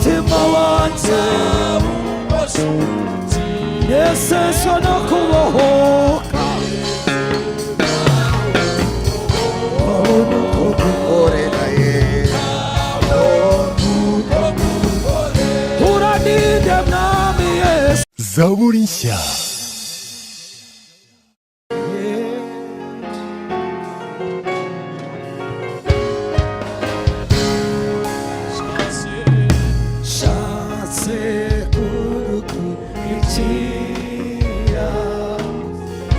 umutima wanjye, neseswa no kubohoka. Babona uko gukorera Yesu, uraninde Mwami Yesu. Zaburi nshya. Shatse kugukurikira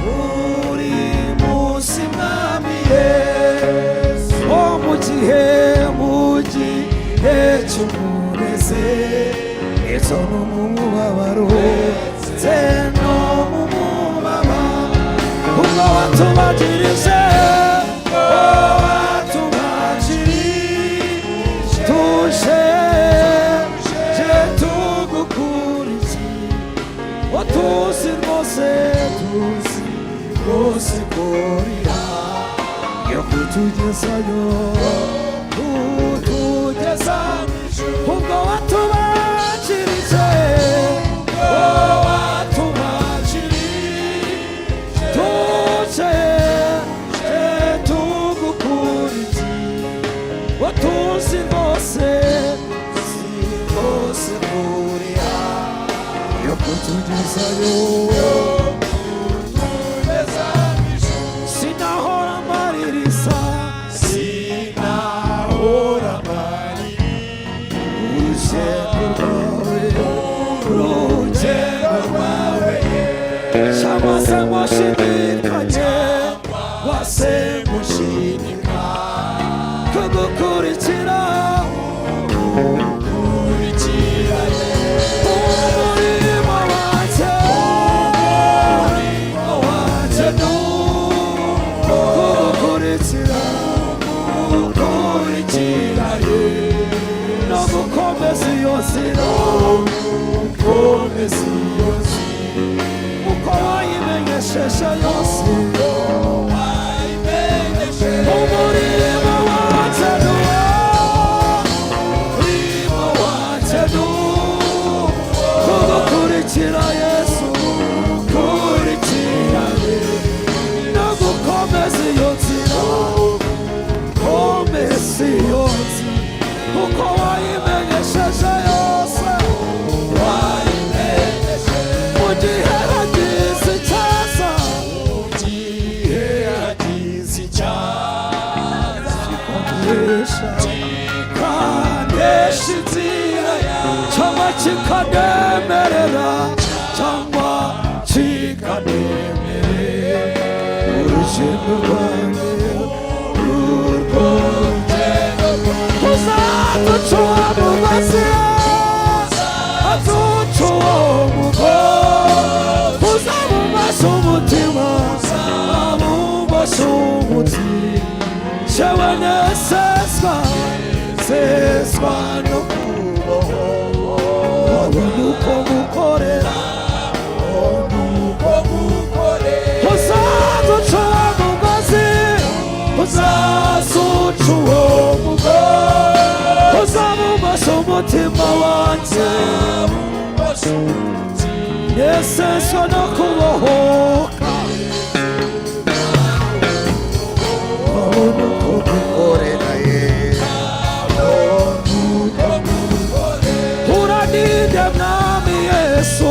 buri munsi, Mwami Yesu, wo mu gihe cy'umunezero ndetse no mu mubabaro, ndetse no mu mubabaro, ubwo watubagirije, watubagirije, tuje je tugukurikiye, tuzi rwose, tuzi rwose korira yo kutugezayo, kutugeza ubwo watubakirije, watubakirije, tuje je tugukurikiye, tuzi rwose, tuzi rwose korira yo kutugezayo. Sinahora maririza, sinahora maririza urugendo rwawe, urugendo rwawe, cyangwa se ngo nshidikanye, wase gushidika kugukurikira, kugukurikira umurimo wanjye, umurimo wanjye kugukurikira, kugukurikira no gukomeza iyo nzira, gukomeza iyo nzira uko wayimenyesheje yose. Umurimo wanjye ni umurimo wanjye ni kugukurikira Yesu, kurikira no gukomeza iyo nzira, komeza iyo nzira kuko wayimenyesheje yose, wayimenyesheje. Mu gihe hagize icyaza, mu gihe hagize icyaza kikanesha inzira cyangwa kikanemerera, cyangwa kikanemerera urugendo rwanjye, urwo rugendo uzaducuwa mu mazi, aducuwa mu uzabumbasha umutima, uzabumbasha umutima, jewe neseswa, seswa no kubaho, wabona uko gukorera, uzaducuwa mu mugozi, uzazuca uwo mugozi, uzabumbasha umutima wanjye, neseswa no kubohoka, babona uko gukorera Yesu. Uraninde Mwami Yesu,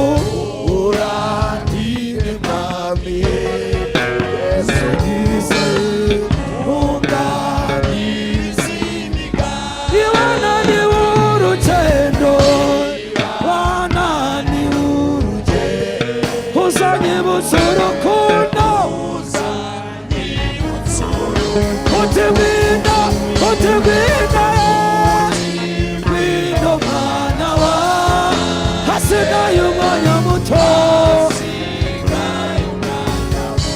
urandinde Mwami Yesu, ntunganize iwananiwe urugendo, wananiwe urugendo, uzanyibutsa urukundo, uti ngwino, uti ngwino, ngwino mwana wa, hasigaye umwanya muto,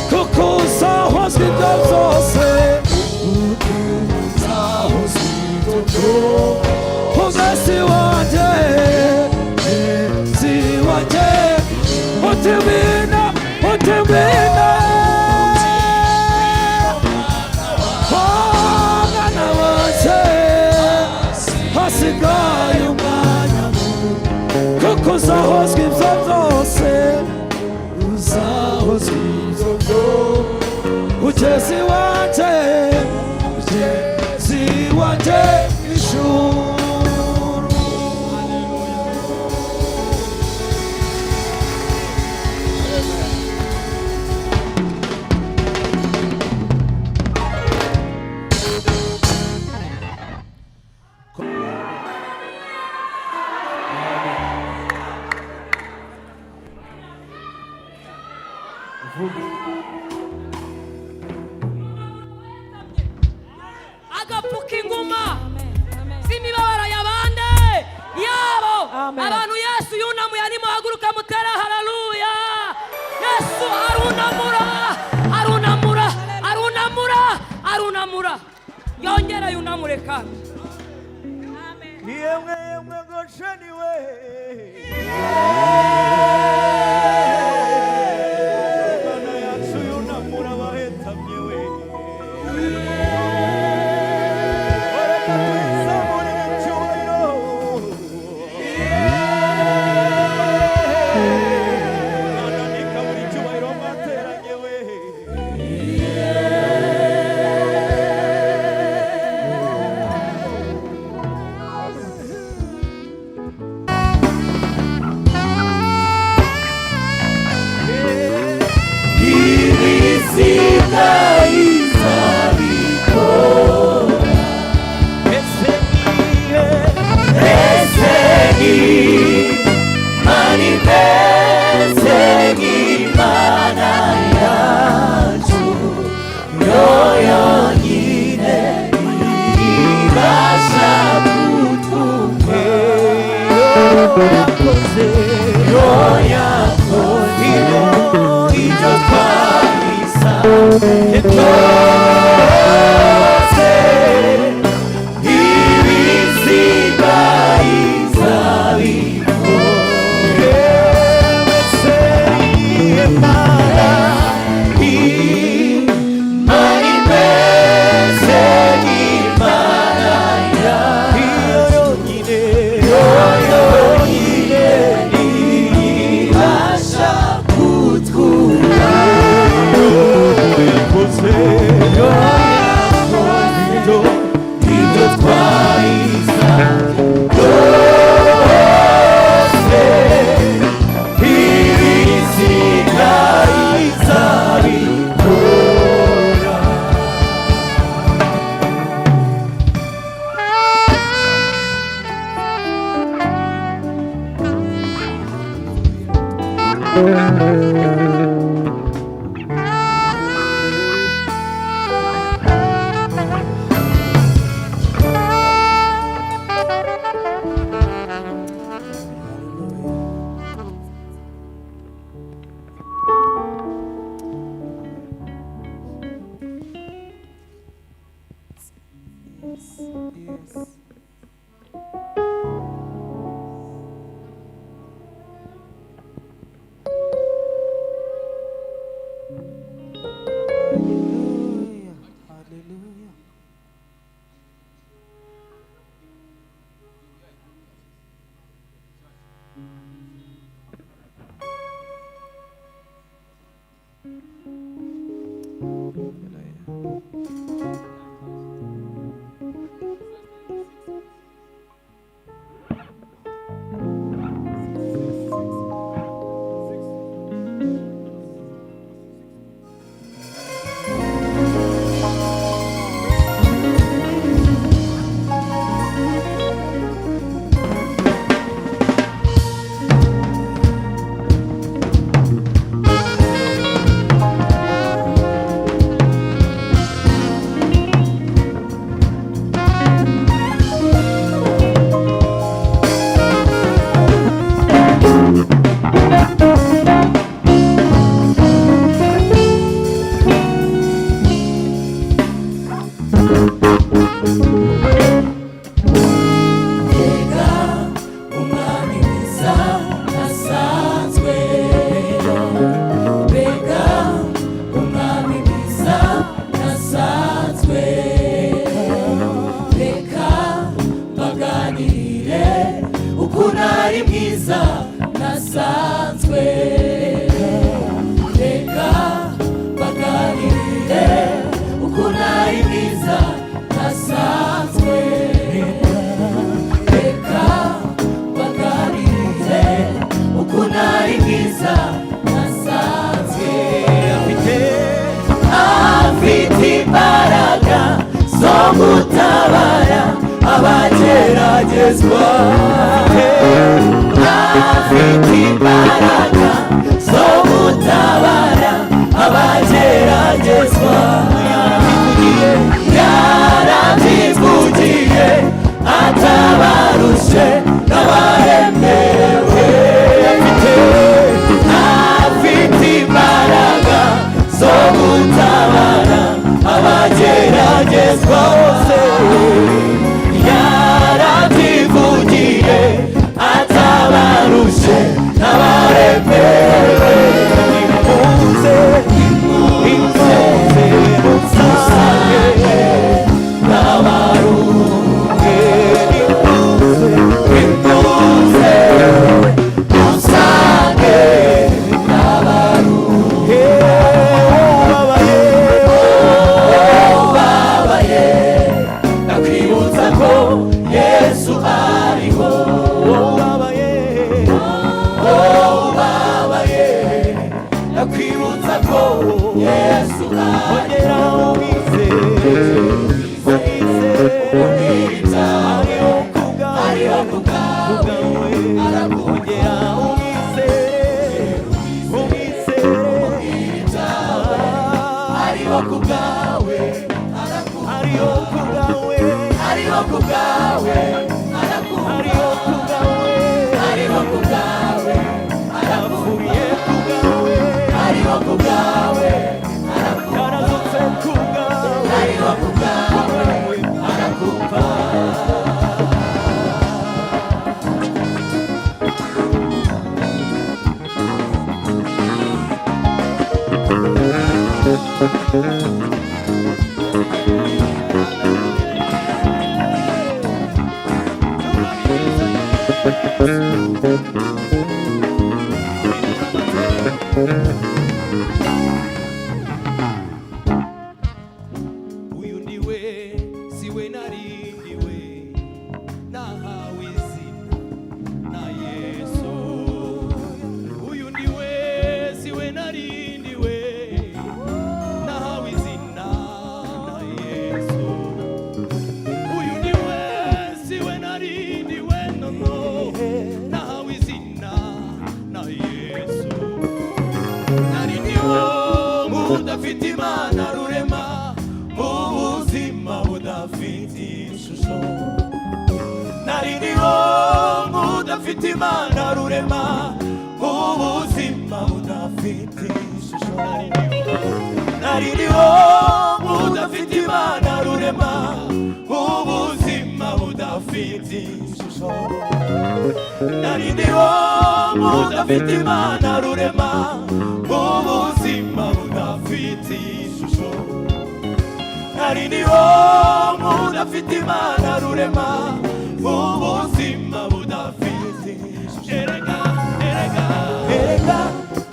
kuko uzahozwa ibyo byose, uzahozwa ibyo byose, umwesi wanjye, si wanjye, uti ngwino, uti ngwino, mwana wanjye, hasigaye umwanya. Mugezi wanjye, mugezi wanjye ijuru. Agapfuka inguma z'imibabaro yabande yabo. Amen. Abantu Yesu yunamuye arimo haguruka mutera haleluya. Yesu arunamura, arunamura, arunamura, arunamura, yongera yunamure kandi. Yemwe yemwe Gosheni we, Imana yacu yunamura abahetamye we. Reka tuyizamurire icyubahiro. Imana ntikabure icyubahiro mwateranye we. Ese nihe, ese ni meze nk'Imana yacu, yo yonyine ibasha kutwumva. Yo yakoze, yo yakoze ibyo twabisabye byose, ibisiga izabikora. Ese Imana, Imana imeze nk'Imana yacu, yonyine, yo yonyine ibasha kutwumva. Yakoze, yo yakoze ibyo twayisabye byose, ibisiga izabikora. Yes. Hallelujah. Hallelujah. Hallelujah. Imbaraga zo gutabara abageragezwa. Afite imbaraga zo gutabara abageragezwa. Yarabyivugiye atabarushe n'abaremerewe. Afite imbaraga zo gutabara abageragezwa bose. Yarabyivugiye atabarushe n'abaremerewe. Nimuze, nimuze musange n'abaruhe. Nimuze, nimuze musange n'abaruhe. Ubabaye, ndakwibutsa ko Yesu ariho. Ubabaye, ubabaye, ndakwibutsa ko Yesu ariho. Ariho ku bwawe, arakongera. Ariho ku bwawe, ariho ku bwawe, ariho ku bwawe, ariho ku bwawe, ariho ku bwawe, ariho ku bwawe, ariho ku bwawe, arakumva. Uyu ndiwe siwe narindiwe, nahawe izina na Yesu. Uyu ndiwe siwe narindiwe, nahawe izina na Yesu. Uyu ndiwe siwe narindiwe, nono nahawe izina na Yesu. Narindiwe udafite Imana rurema, ubuzima budafite ishusho. Narindiwe udafite Imana rurema, ubuzima budafite ishusho. Narindiwe udafite Imana rurema, ubuzima budafite ishusho. Narindiwe udafite Imana rurema, ubuzima budafite ishusho. Narindiwe udafite Imana rurema, ubuzima budafite ishusho. Erega, erega, erega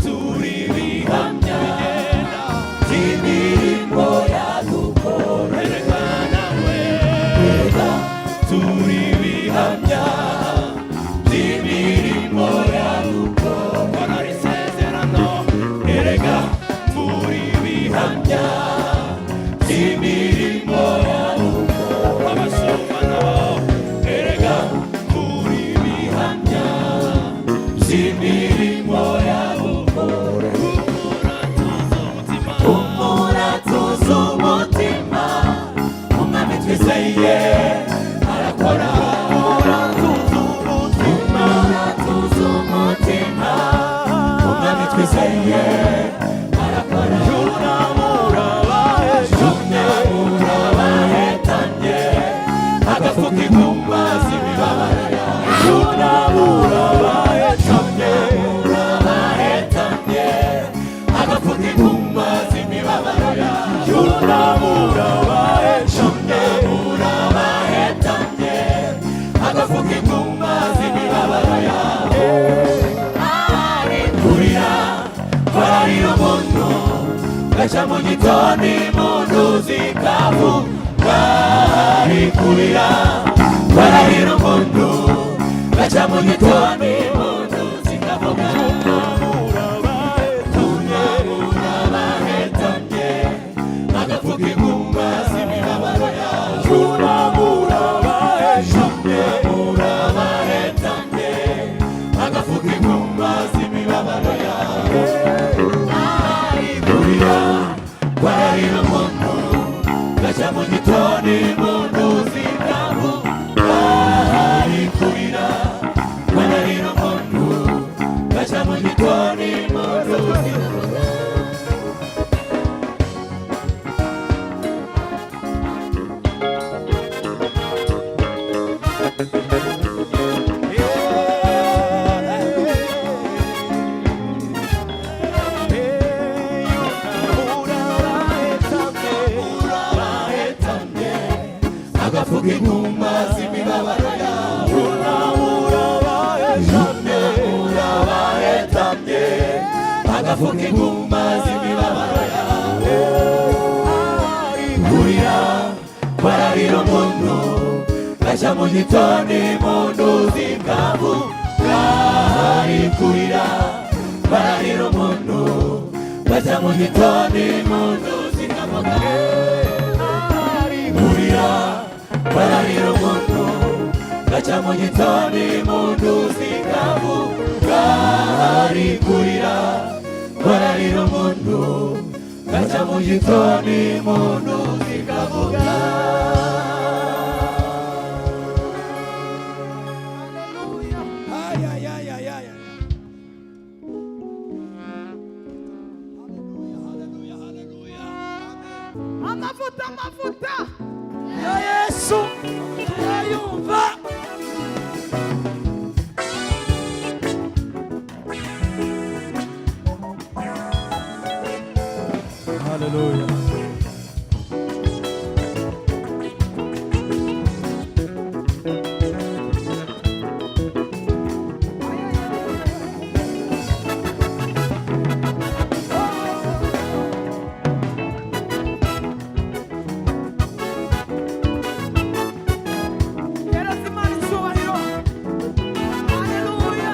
turi bihamya bigenda by'imirimo yadukora. Erega nawe, erega turi bihamya by'imirimo yadukora. Kora isezerano, erega turi bihamya by'imirimo yadukora. Abashumba nabo, erega turi bihamya by'imirimo yadukora. Humura tuzi umutima, umwami twizeye arakora. Humura tuzi umutima, tuzi umutima, umwami twizeye arakora. Yunamura abahetamye, agafuka inkumba z'imibabaro yawe. Yunamura abahetamye, abahetamye, agafuka inkumba z'imibabaro yawe. Yunamura abahetamye, abahetamye, agafuka inkumba z'imibabaro yawe. Kurira kwararira umuntu, gaca mu gitondo impundu zikavuga. Ari kurira kwararira umuntu, gaca mu gitondo impundu zikavuga. Yunamura abahetamye, agafuka inkumba Bararira umuntu gaca mu gitondo impundu zikavuga. Ari kurira, bararira umuntu gaca mu gitondo impundu zikavuga. Agafuka intumba z'imibabaro yawe, urabahetamye. Agafuka intumba z'imibabaro yawe. Kurira, bararira umuntu gaca mu gitondo impundu zikavuga. Ari kurira, bararira umuntu gaca mu gitondo impundu zikavuga. Kurira, bararira umuntu gaca mu gitondo impundu zikavuga. Ari kurira, bararira umuntu gaca mu gitondo impundu zikavuga. Ay, ay, ay, ay, ay, ay. Hallelujah, hallelujah, hallelujah. Amavuta, amavuta. Ya Yesu turayumva. Hallelujah. Hereza Imana icyubahiro. Haleluya.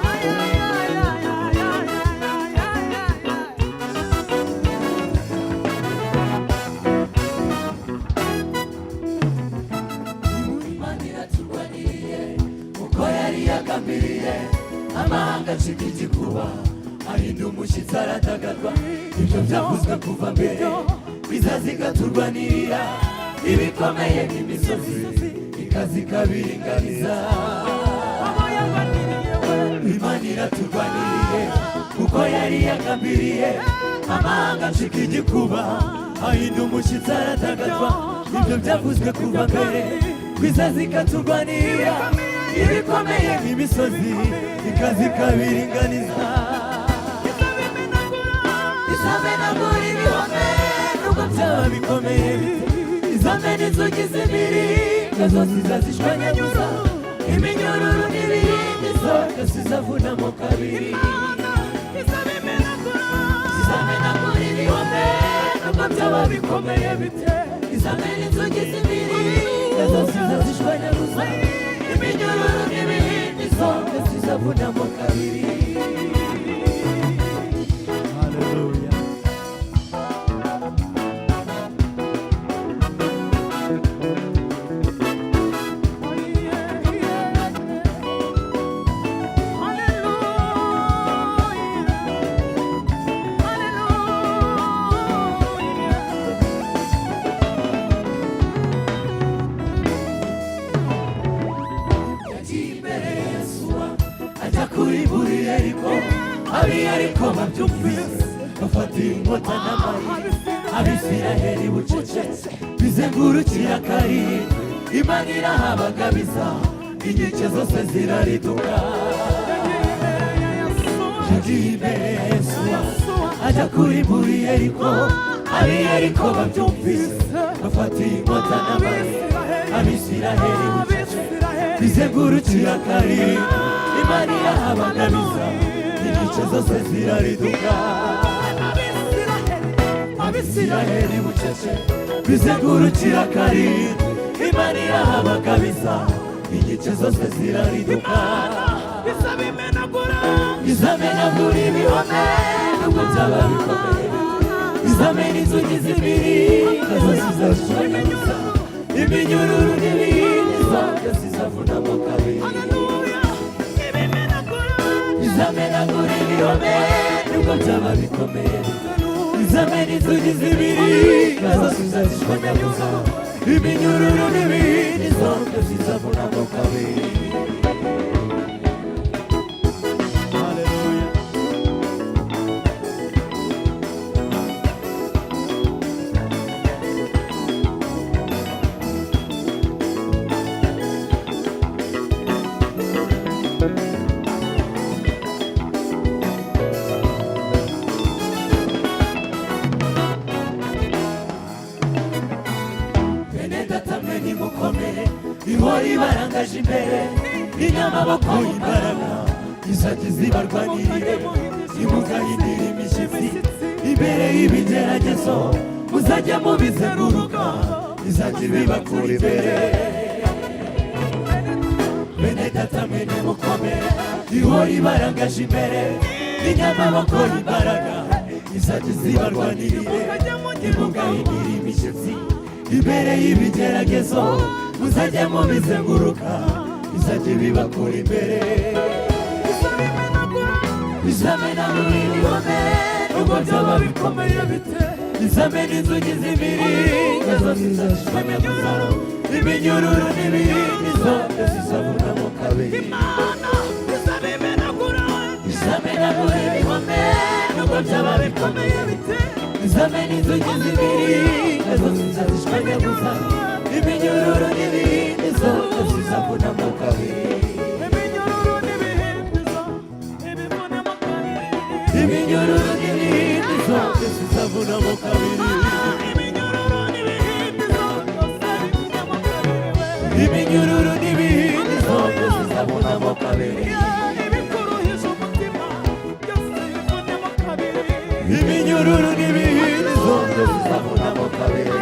Ay, ay, ay, ay, ay, ay, ay, ay, ay, ay. Imana iraturwaniriye uko yari yagambiriye, amahanga acika igikuba, ahinda umushyitsi, aradagadwa. Ibyo byavuzwe kuva mbere bizaza ikaturwanirira, ibikomeye nk'imisozi ikaza ikabiringaniza. Abo yarwaniriye we. Imana iraturwaniriye kuko yari yagambiriye, amahanga acika igikuba, ahinda umushyitsi, aradagadwa. Ibyo byavuzwe kuva mbere bizaza ikaturwanirira, ibikomeye nk'imisozi ikaza ikabiringaniza. Izamenagura ibihome nubwo byaba bikomeye bite, izamena inzugi z'imiringa zose izazishwanyaguza, iminyururu n'ibirindi zose izavunamo kabiri. Izamenagura ibihome nubwo byaba bikomeye bite, izamena inzugi z'imiringa zose izazishwanyaguza, iminyururu n'ibirindi zose izavunamo kabiri. Hallelujah. Yagiye imbere ya Yosuwa, ajya kuri buri Yeriko. Ab'i Yeriko babyumvise bafata inkota n'amahiri, Abisiraheli bucece bizengurukira karindwi. Imana irahabagabiza, inkike zose zirariduka. Yagiye imbere ya Yosuwa, ajya kuri buri Yeriko. Ab'i Yeriko babyumvise bafata inkota n'amahiri, Abisiraheli bucece bizengurukira karindwi. Imana irahabagabiza, inkike zose zirariduka. Abisiraheli bucece bizengurukira karindwi. Imana irahabagabiza, inkike zose zirariduka. Izamenagura ibihome nubwo byaba bikomeye, izamena inzugi z'imiringa zose izazishwanyaguza, iminyururu n'ibindi zose zizavunamo kabiri. Izamenagura ibihome nubwo byaba bikomeye, Izamena inzugi z'imiringa zose izazishwanyaguza, iminyururu n'ibindi zombi zizavunamo kabiri. Haleluya. Bene data mwe nimukomere, ihora ibarangaje imbere, inyamaboko y'imbaraga izajya izibarwanirire. Nimugahindira imishyitsi imbere y'ibigeragezo, muzajya mubizenguruka, izajya ibibakura imbere. Bene data mwe nimukomere, ihora ibarangaje imbere, inyamaboko y'imbaraga izajya izibarwanirire. Nimugahindira imishyitsi imbere y'ibigeragezo, muzajya mubizenguruka, izajya ibibakura imbere. Izamena muri bihome nubwo byaba bikomeye bite, izamena inzugi z'imiringa zose izazishwanyaguza, iminyururu n'ibindi zose zizavunamo kabiri. Izamena muri bihome nubwo byaba bikomeye bite, izamena inzugi z'imiringa zose izazishwanyaguza, iminyururu n'ibindi zose zizavunamo kabiri. Iminyururu n'ibindi zose zizavunamo kabiri. Iminyururu n'ibindi zose zizavunamo kabiri. Iminyururu n'ibindi zose zizavunamo kabiri.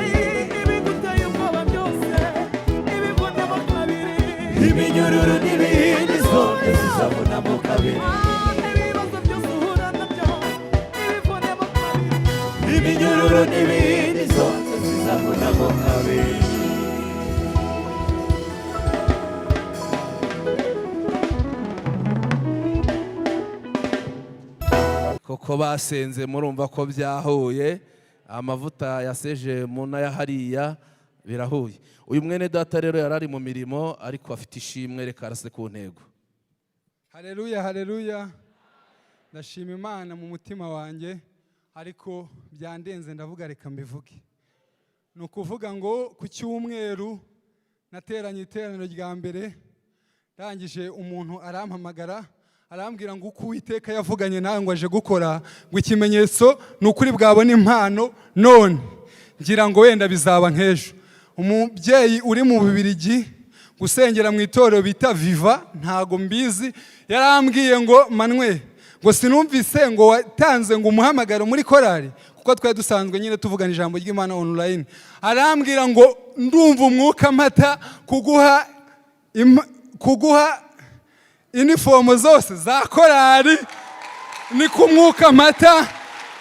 Iminyururu n'ibindi zose zizavunamo kabiri. Iminyururu n'ibindi zose zizavunamo kabiri. Koko basenze, murumva ko byahuye, amavuta yaseje mu n'aya hariya birahuye. Uyu mwene data rero yari ari mu mirimo, ariko afite ishimwe, reka arase ku ntego. Haleluya, haleluya! Ndashima Imana mu mutima wanjye, ariko byandenze, ndavuga reka mbivuge. Ni ukuvuga ngo ku cyumweru nateranye iteraniro rya mbere, ndangije umuntu arampamagara, arambwira ngo uko Uwiteka yavuganye nawe ngo aje gukora, ngo ikimenyetso ni ukuri bwabona impano. None ngira ngo wenda bizaba nk'ejo. Umubyeyi uri mu Bubirigi gusengera mu itorero bita Viva, ntago mbizi, yarambwiye ngo: "Manwe," ngo, "sinumvise ngo watanze ngo umuhamagaro muri korali?" Kuko twari dusanzwe nyine tuvugana ijambo ry'Imana online. Arambwira ngo: "Ndumva umwuka mata kuguha inifomo zose za korali." Ni ku mwuka mata.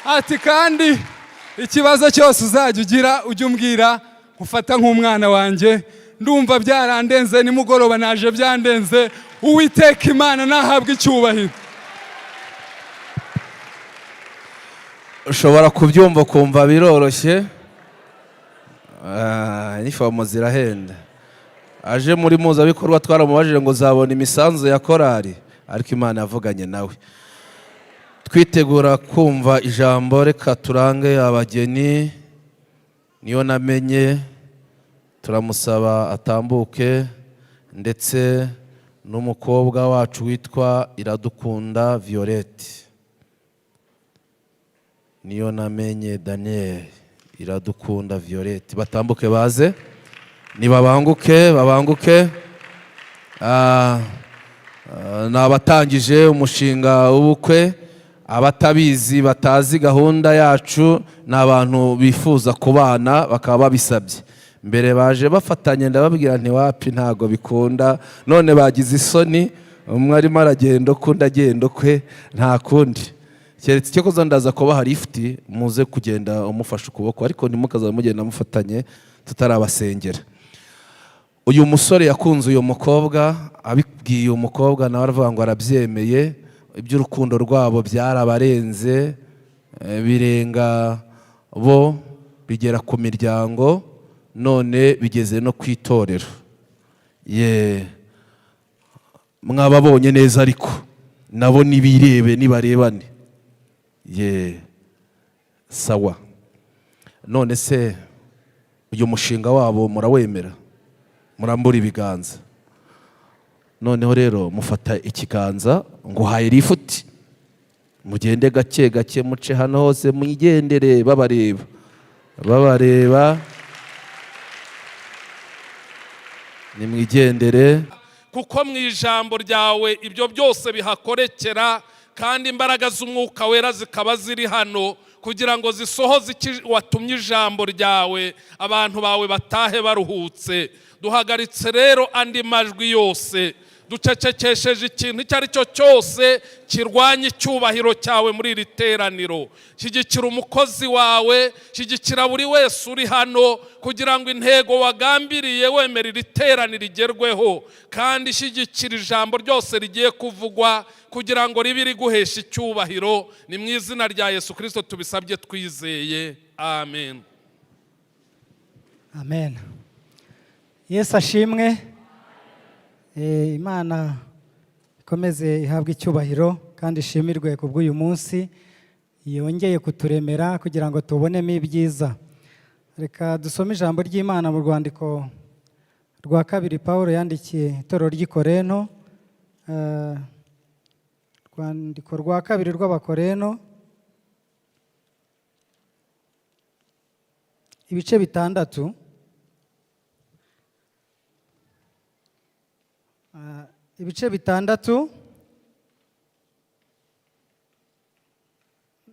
Ati: "Kandi ikibazo cyose uzajya ugira ujye umbwira, ufata nk'umwana wanjye." Ndumva byarandenze, nimugoroba naje byandenze. Uwiteka Imana nahabwa icyubahiro. Ushobora kubyumva ukumva biroroshye. Inifomo zirahenda. Aje muri mpuzabikorwa, twaramubajije ngo zabona imisanzu ya korali, ariko Imana yavuganye nawe. Twitegura kumva ijambo, reka turange abageni. Niyo namenye, turamusaba atambuke, ndetse n'umukobwa wacu witwa Iradukunda Violette. Niyo namenye Daniel, Iradukunda Violette, batambuke baze, nibabanguke, babanguke. Ni abatangije umushinga w'ubukwe. Abatabizi, batazi gahunda yacu, ni abantu bifuza kubana bakaba babisabye. Mbere baje bafatanye, ndababwira nti: "Wapi, ntago bikunda." None bagize isoni, umwe arimo aragenda ukundi, agenda ukwe, nta kundi keretse icyo kuza ndaza kubaha lifuti, muze kugenda umufashe ukuboko, ariko ntimukaza mugenda mufatanye tutarabasengera. Uyu musore yakunze uyu mukobwa, abibwiye umukobwa nawe aravuga ngo arabyemeye. Iby'urukundo rwabo byarabarenze, birenga Bo bigera ku miryango, none bigeze no ku itorero. Ye, mwababonye neza, ariko nabo nibirebe, nibarebane. Ye, sawa. None se uyu mushinga wabo murawemera? Murambura ibiganza. Noneho rero mufata ikiganza, ngo uhaye lifuti, mugende gake gake, muce hano hose, mwigendere babareba, babareba. Nimwigendere. Kuko mu ijambo ryawe ibyo byose bihakorekera, kandi imbaraga z'Umwuka Wera zikaba ziri hano kugira ngo zisohoze icyo watumye ijambo ryawe, abantu bawe batahe baruhutse. Duhagaritse rero andi majwi yose, ducecekesheje ikintu icyo ari cyo cyose kirwanya icyubahiro cyawe muri iri teraniro. Shyigikira umukozi wawe, shyigikira buri wese uri hano, kugira ngo intego wagambiriye wemera iri teraniro igerweho, kandi shyigikira ijambo ryose rigiye kuvugwa kugira ngo ribe riguhesha icyubahiro. Ni mu izina rya Yesu Kirisito tubisabye twizeye, amen. Amen. Yesu ashimwe. Imana ikomeze ihabwe icyubahiro kandi ishimirwe ku bw'uyu munsi yongeye kuturemera kugira ngo tubonemo ibyiza. Reka dusome ijambo ry'Imana mu rwandiko rwa kabiri Pawulo yandikiye itorero ry'i Korinto. Rwandiko rwa kabiri rw'Abakorino, ibice 6. Ibice 6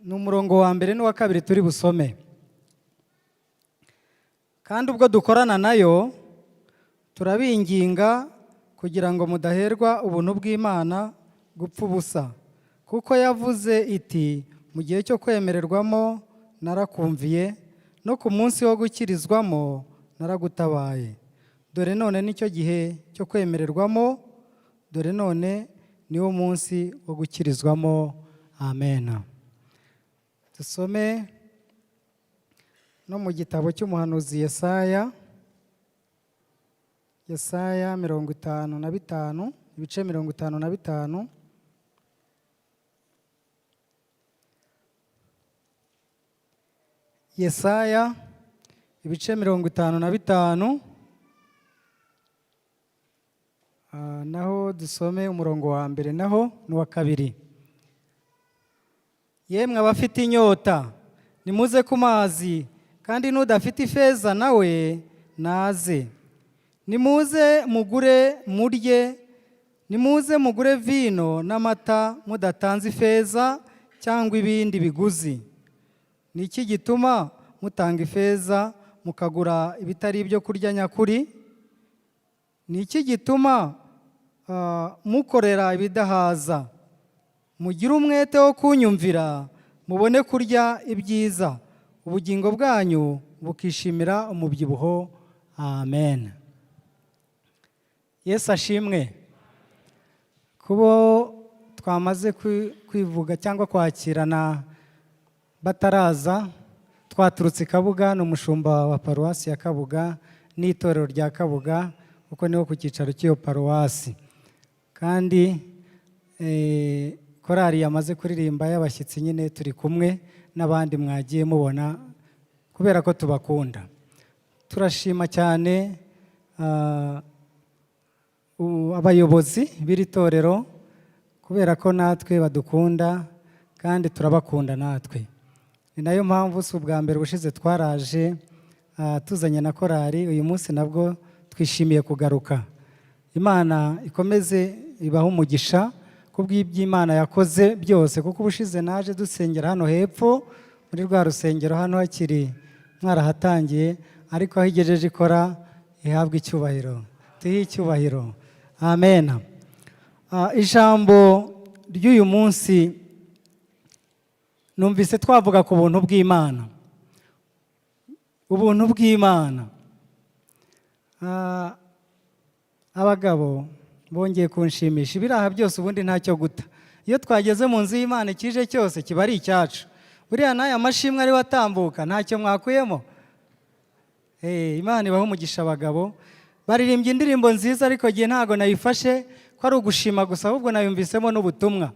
ni umurongo wa mbere n'uwa kabiri turi busome. Kandi ubwo dukorana nayo turabinginga kugira ngo mudaherwa ubuntu bw'Imana gupfa ubusa, kuko yavuze iti mu gihe cyo kwemererwamo narakumviye, no ku munsi wo gukirizwamo naragutabaye. Dore none nicyo gihe cyo kwemererwamo, dore none niwo munsi wo gukirizwamo. Amen. Dusome no mu gitabo cy'umuhanuzi Yesaya, Yesaya 55, ibice 55. Yesaya ibice 55, naho dusome umurongo wa mbere naho n'uwa kabiri. Yemwe abafite inyota nimuze ku mazi, kandi n'udafite ifeza nawe naze. Nimuze mugure murye, nimuze mugure vino n'amata mudatanze ifeza cyangwa ibindi biguzi. Ni iki gituma mutanga ifeza mukagura ibitari ibyo kurya nyakuri? Ni iki gituma mukorera ibidahaza? Mugire umwete wo kunyumvira, mubone kurya ibyiza, ubugingo bwanyu bukishimira umubyibuho. Amen. Yesu ashimwe. Kubo twamaze kwivuga cyangwa kwakirana bataraza, twaturutse i Kabuga, ni umushumba wa paruwasi ya Kabuga n'itorero rya Kabuga, kuko niho ku cyicaro cy'iyo paruwasi. Kandi korali yamaze kuririmba y'abashyitsi nyine turi kumwe n'abandi mwagiye mubona kubera ko tubakunda. Turashima cyane abayobozi b'iri torero kubera ko natwe badukunda kandi turabakunda natwe. Ni nayo mpamvu si ubwa mbere, ubushize twaraje tuzanye na korali, uyu munsi nabwo twishimiye kugaruka. Imana ikomeze ibahe umugisha kubw'iby'Imana yakoze byose, kuko ubushize naje dusengera hano hepfo muri rwa rusengero hano hakiri mwarahatangiye, ariko aho igejeje ikora ihabwe icyubahiro, tuyihe icyubahiro. Amen. Ijambo ry'uyu munsi numvise twavuga ku buntu bw'Imana. Ubuntu bw'Imana. Abagabo bongeye kunshimisha, ibiraha byose ubundi ntacyo guta. Iyo twageze mu nzu y'Imana ikije cyose kiba ari icyacu. Buriya n'aya mashimwe ariho atambuka, ntacyo mwakuyemo. Imana ibahe umugisha. Abagabo baririmbye indirimbo nziza, ariko gihe ntabwo nayifashe ko ari ugushima gusa, ahubwo nayumvisemo n'ubutumwa.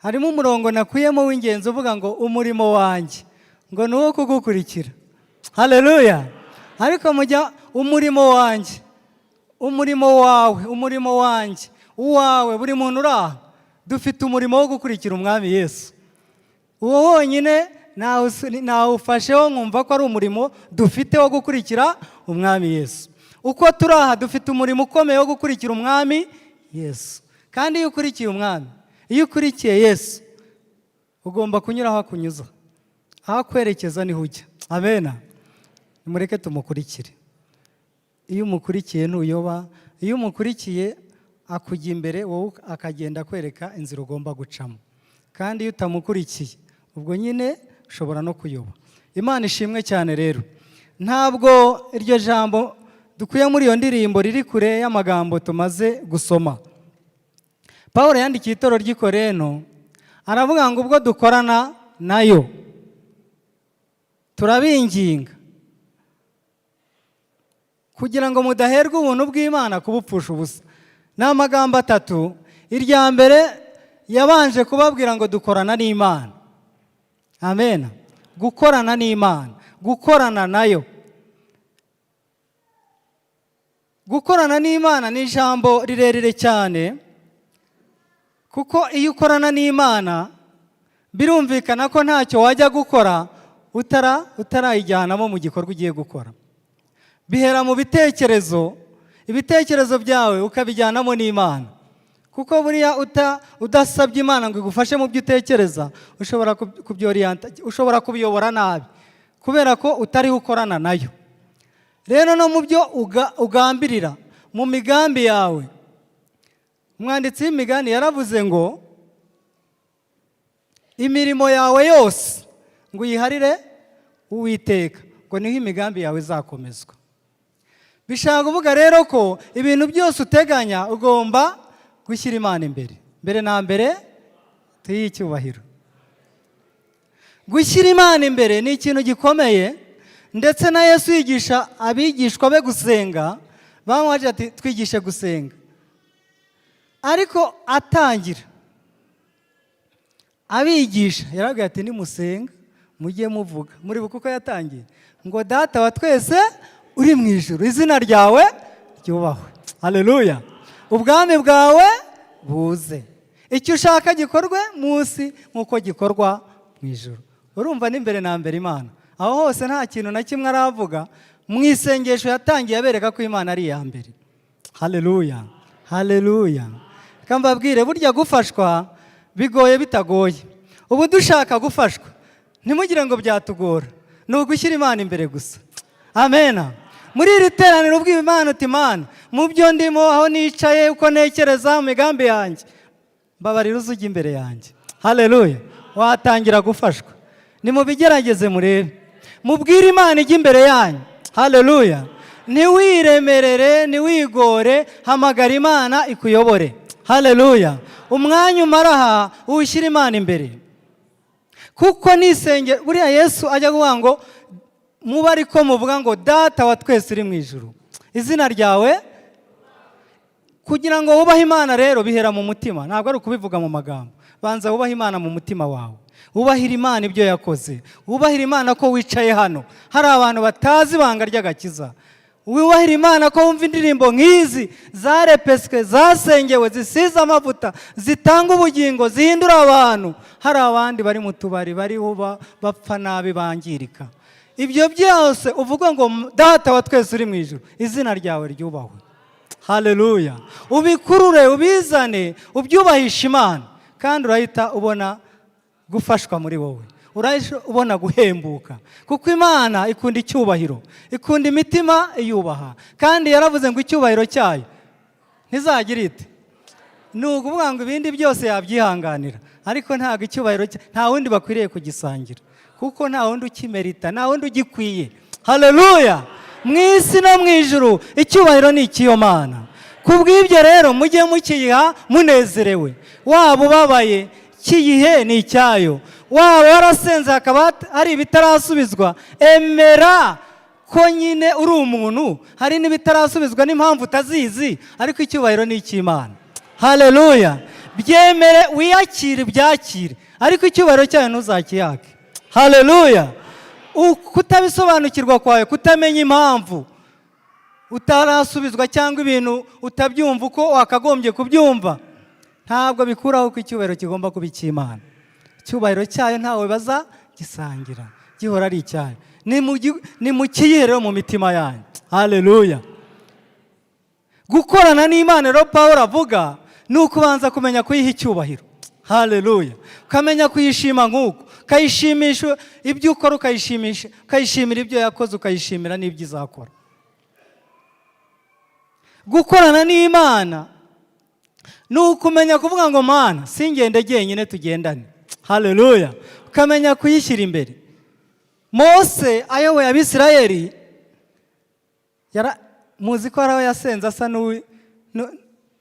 Harimo umurongo nakuyemo w'ingenzi uvuga ngo: "Umurimo wanjye ngo ni uwo kugukurikira." Haleluya! Ariko mujya umurimo wanjye, umurimo wawe, umurimo wanjye, uwawe, buri muntu uri aha, dufite umurimo wo gukurikira Umwami Yesu. Uwo wonyine nawufasheho, nkumva ko ari umurimo dufite wo gukurikira Umwami Yesu. Uko turi aha, dufite umurimo ukomeye wo gukurikira Umwami Yesu. Kandi iyo ukurikiye Umwami, iyo ukurikiye Yesu, ugomba kunyura aho akunyuza, aho akwerekeza niho ujya. Amena. Nimureke tumukurikire. Iyo umukurikiye ntuyoba. Iyo umukurikiye akujya imbere, wowe akagenda akwereka inzira ugomba gucamo. Kandi iyo utamukurikiye, ubwo nyine ushobora no kuyoba. Imana ishimwe cyane. Rero ntabwo iryo jambo dukuye muri iyo ndirimbo riri kure y'amagambo tumaze gusoma. Paul yandikiye itorero ry'i Korinto, aravuga ngo: "Ubwo dukorana nayo, turabinginga kugira ngo mudaherwa ubuntu bw'Imana kubupfusha ubusa." Ni amagambo atatu. Irya mbere, yabanje kubabwira ngo dukorana n'Imana. Amen. Gukorana n'Imana, gukorana nayo, gukorana n'Imana ni ijambo rirerire cyane, kuko iyo ukorana n'Imana birumvikana ko ntacyo wajya gukora utarayijyanamo mu gikorwa ugiye gukora. Bihera mu bitekerezo, ibitekerezo byawe ukabijyanamo n'Imana, kuko buriya udasabye Imana ngo igufashe mu byo utekereza, ushobora kubyoriyanta, ushobora kubiyobora nabi, kubera ko utariho ukorana nayo. Rero no mu byo ugambirira, mu migambi yawe, umwanditsi w'imigani yaravuze ngo: "Imirimo yawe yose ngo uyiharire Uwiteka, ngo niho imigambi yawe izakomezwa." Bishaka kuvuga rero ko ibintu byose uteganya ugomba gushyira Imana imbere. Mbere na mbere tuyihe icyubahiro. Gushyira Imana imbere ni ikintu gikomeye. Ndetse na Yesu yigisha abigishwa be gusenga, bamubajije ati: "Twigishe gusenga." Ariko atangira abigisha, yarababwiye ati: "Nimusenga mujye muvuga." Muribuka uko yatangiye? Ngo: "Data wa twese uri mu ijuru, izina ryawe ryubahwe." Haleluya! "Ubwami bwawe buze, icyo ushaka gikorwe munsi nk'uko gikorwa mu ijuru." Urumva n'imbere na mbere Imana. Aho hose nta kintu na kimwe aravuga. Mu isengesho yatangiye abereka ko Imana ari iya mbere. Haleluya, haleluya! Reka mbabwire, burya gufashwa bigoye bitagoye. Ubu dushaka gufashwa, ntimugire ngo byatugora, ni ugushyira Imana imbere gusa. Amena. Muri iri teraniro ubwiye Imana uti: "Imana, mu byo ndimo, aho nicaye, uko ntekereza, mu migambi yanjye, mbabarira uze ujya imbere yanjye." Haleluya! Watangira gufashwa. Nimubigerageze murebe, mubwire Imana ijya imbere yanyu. Haleluya! Ntiwiremerere, ntiwigore, hamagara Imana ikuyobore. Haleluya! Umwanya umara aha uwushyire Imana imbere, kuko nisenge buriya Yesu ajya kuvuga ngo: "Muba ariko muvuga ngo: Data wa twese uri mu ijuru, izina ryawe." Kugira ngo wubahe Imana rero bihera mu mutima, ntabwo ari ukubivuga mu magambo. Banza wubahe Imana mu mutima wawe, wubahire Imana ibyo yakoze, wubahire Imana ko wicaye hano hari abantu batazi ibanga ry'agakiza, wubahire Imana ko wumva indirimbo nk'izi zarepeswe, zasengewe, zisize amavuta, zitanga ubugingo, zihindura abantu, hari abandi bari mu tubari bariho bapfa nabi, bangirika. Ibyo byose uvuga ngo: "Data wa twese uri mu ijuru, izina ryawe ryubahwe." Haleluya! Ubikurure, ubizane, ubyubahishe Imana, kandi urahita ubona gufashwa muri wowe, urahita ubona guhembuka, kuko Imana ikunda icyubahiro, ikunda imitima iyubaha. Kandi yaravuze ngo icyubahiro cyayo ntizagira ite? Ni ukuvuga ngo ibindi byose yabyihanganira, ariko ntabwo icyubahiro cye, nta wundi bakwiriye kugisangira, kuko nta wundi ukimerita, nta wundi ugikwiye. Haleluya! Mu isi no mu ijuru icyubahiro ni icy'iyo Mana. Ku bw'ibyo rero mujye mukiyiha munezerewe. Waba ubabaye, kiyihe, ni icyayo. Waba warasenze hakaba hari ibitarasubizwa, emera ko nyine uri umuntu, hari n'ibitarasubizwa n'impamvu utazizi, ariko icyubahiro ni icy'Imana. Haleluya! Byemere, wiyakire, byakire, ariko icyubahiro cyayo ntuzakiyake. Haleluya! Kutabisobanukirwa kwawe, kutamenya impamvu utarasubizwa cyangwa ibintu utabyumva uko wakagombye kubyumva, ntabwo bikuraho ko icyubahiro kigomba kuba icy'Imana. Icyubahiro cyayo ntawe bazagisangira, gihora ari icyayo. Ni mu kiyihe rero mu mitima yanyu. Haleluya! Gukorana n'Imana rero Paul avuga ni ukubanza kumenya kuyiha icyubahiro. Haleluya! Ukamenya kuyishima nk'uko ukayishimisha ibyo ukora, ukayishimisha, ukayishimira ibyo yakoze, ukayishimira n'ibyo izakora. Gukorana n'Imana ni ukumenya kuvuga ngo: "Mana, singende jyenyine, tugendane." Haleluya! Ukamenya kuyishyira imbere. Mose ayoboye Abisirayeli, muzi ko hari aho yasenze asa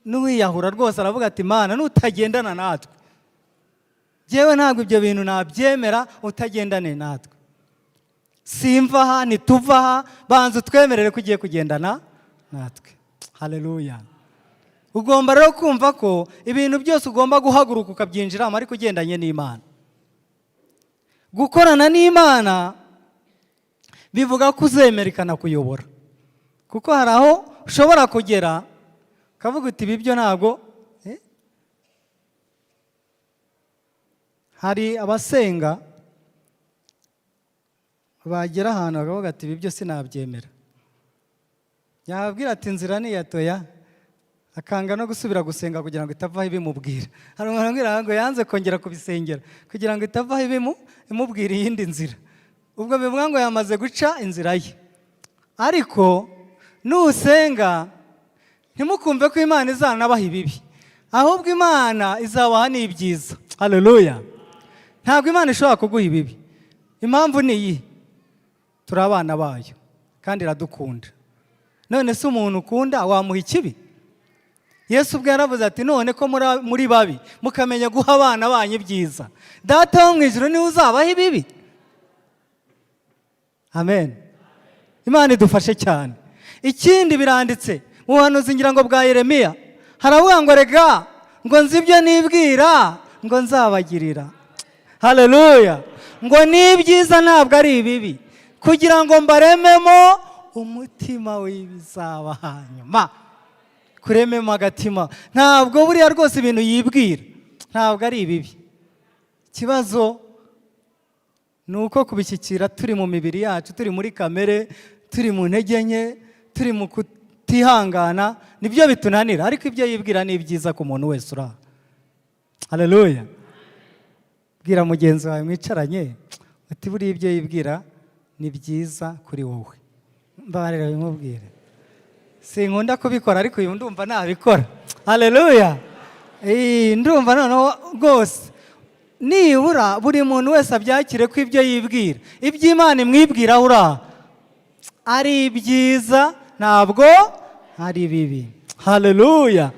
n'uwiyahura rwose, aravuga ati: "Mana, nutagendana natwe, yewe ntabwo ibyo bintu nabyemera, utagendane natwe simva aha, ntituva aha, banza utwemerere ko ugiye kugendana natwe." Haleluya! Ugomba rero kumva ko ibintu byose ugomba guhaguruka ukabyinjiramo, ariko ugendanye n'Imana. Gukorana n'Imana bivuga ko uzemera ikanakuyobora, kuko hari aho ushobora kugera ukavuga uti: "Ibi byo ntabwo." Hari abasenga bagera ahantu bakavuga ati: "Ibi byo sinabyemera." Yababwira ati: "Inzira ni iya toya," akanga no gusubira gusenga kugira ngo itavaho ibimubwira. Hari umuntu ambwira ngo yanze kongera kubisengera kugira ngo itavaho imubwira iyindi nzira. Ubwo bivuga ngo yamaze guca inzira ye. Ariko nusenga, ntimukumve ko Imana izanabaha ibibi, ahubwo Imana izabaha n'ibyiza. Haleluya! Ntabwo Imana ishobora kuguha ibibi. Impamvu ni iyi: turi abana bayo kandi iradukunda. None se umuntu ukunda wamuha ikibi? Yesu ubwe yaravuze ati: "None ko muri babi mukamenya guha abana banyu ibyiza, Data wo mu ijuru niwe uzabaha ibibi?" Amen. Imana idufashe cyane. Ikindi, biranditse mu buhanuzi, ngira ngo bwa Yeremiya, haravuga ngo: "Rega ngo nzi ibyo nibwira ngo nzabagirira." Haleluya! Ngo ni ibyiza, ntabwo ari ibibi, kugira ngo mbarememo umutima w'ibizaba hanyuma. Kurememo agatima, ntabwo buriya rwose ibintu yibwira ntabwo ari ibibi. Ikibazo ni uko kubishyikira turi mu mibiri yacu, turi muri kamere, turi mu ntege nke, turi mu kutihangana, nibyo bitunanira. Ariko ibyo yibwira ni ibyiza ku muntu wese uri aha. Haleluya! Bwira mugenzi wawe mwicaranye uti: "Buriya ibyo yibwira ni byiza kuri wowe." Mbabarira bimubwire. Sinkunda kubikora, ariko uyu ndumva nabikora. Haleluya! Ndumva noneho rwose nibura buri muntu wese abyakire ko ibyo yibwira, ibyo Imana imwibwira uri aha, ari ibyiza, ntabwo ari bibi. Haleluya!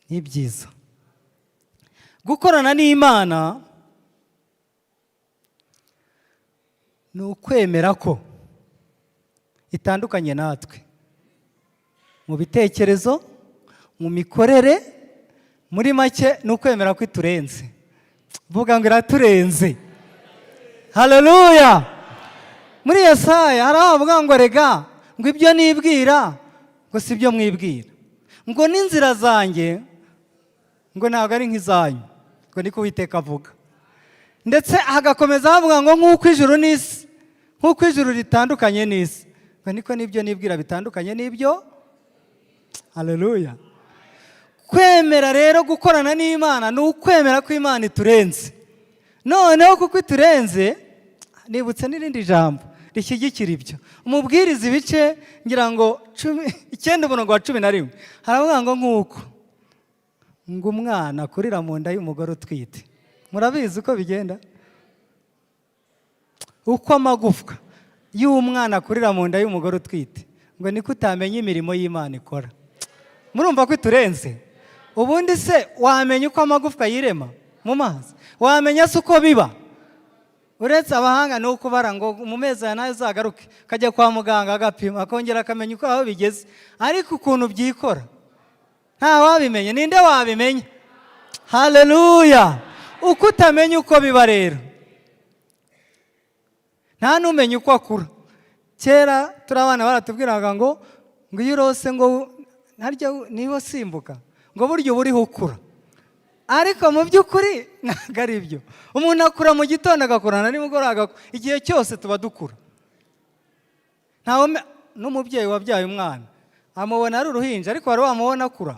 Ni byiza. Gukorana n'Imana ni ukwemera ko itandukanye natwe mu bitekerezo, mu mikorere. Muri make, ni ukwemera ko iturenze. Vuga ngo: "Iraturenze." Haleluya! Muri Yesaya hari aho bavuga ngo: "Rega ngo ibyo nibwira ngo si byo mwibwira, ngo n'inzira zanjye ngo ntabwo ari nk'izanyu," ngo niko Uwiteka avuga. Ndetse hagakomeza havuga ngo nk'uko ijuru n'isi, nk'uko ijuru ritandukanye n'isi, ngo niko n'ibyo nibwira bitandukanye n'ibyo. Haleluya! Kwemera rero gukorana n'Imana ni ukwemera ko Imana iturenze. Noneho kuko iturenze, nibutse n'irindi jambo rishyigikira ibyo. Umubwiriza ibice ngira ngo 19, umurongo wa 11, haravuga ngo nk'uko ngo umwana akurira mu nda y'umugore utwite, murabizi uko bigenda, uko amagufwa y'umwana akurira mu nda y'umugore utwite, ngo niko utamenya imirimo y'Imana ikora. Murumva ko iturenze. Ubundi se wamenya uko amagufwa yirema? Mu mazi. Wamenya se uko biba? Uretse abahanga ni ukubara ngo mu mezi aya nayo uzagaruke, akajya kwa muganga agapima, akongera akamenya uko aho bigeze. Ariko ukuntu byikora nta wabimenya. Ninde wabimenya? Haleluya! Uko utamenya uko biba rero, nta n'umenya uko akura. Kera turi abana baratubwiraga ngo iyo urose ngo harya niba usimbuka, ngo burya uba uriho ukura. Ariko mu by'ukuri ntabwo ari byo. Umuntu akura mu gitondo, agakurana nimugoroba, agakura. Igihe cyose tuba dukura. Ntawe n'umubyeyi wabyaye umwana amubona ari uruhinja, ariko wari wamubona akura?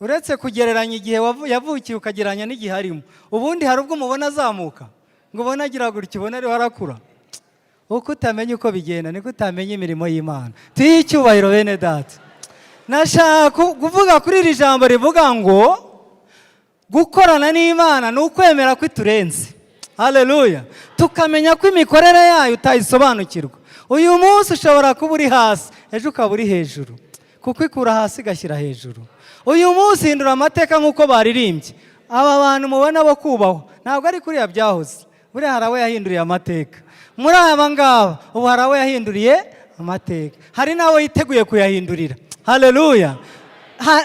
Uretse kugereranya igihe yavukiye, ukagereranya n'igihe arimo, ubundi hari ubwo umubona azamuka, ngo ubone agira gutya, ubone ariho arakura. Uko utamenya uko bigenda, niko utamenya imirimo y'Imana. Tuyihe icyubahiro, bene Data. Nashaka kuvuga kuri iri jambo rivuga ngo gukorana n'Imana ni ukwemera ko iturenze. Haleluya! Tukamenya ko imikorere yayo utayisobanukirwa. Uyu munsi ushobora kuba uri hasi, ejo ukaba uri hejuru, kuko ikura hasi igashyira hejuru. Uyu munsi hindura amateka nk'uko baririmbye. Aba bantu mubona bo kubahwa, ntabwo ari kuriya byahoze. Buriya hari abo yahinduriye amateka. Muri aba ngaba ubu hari abo yahinduriye amateka, hari n'abo yiteguye kuyahindurira. Haleluya!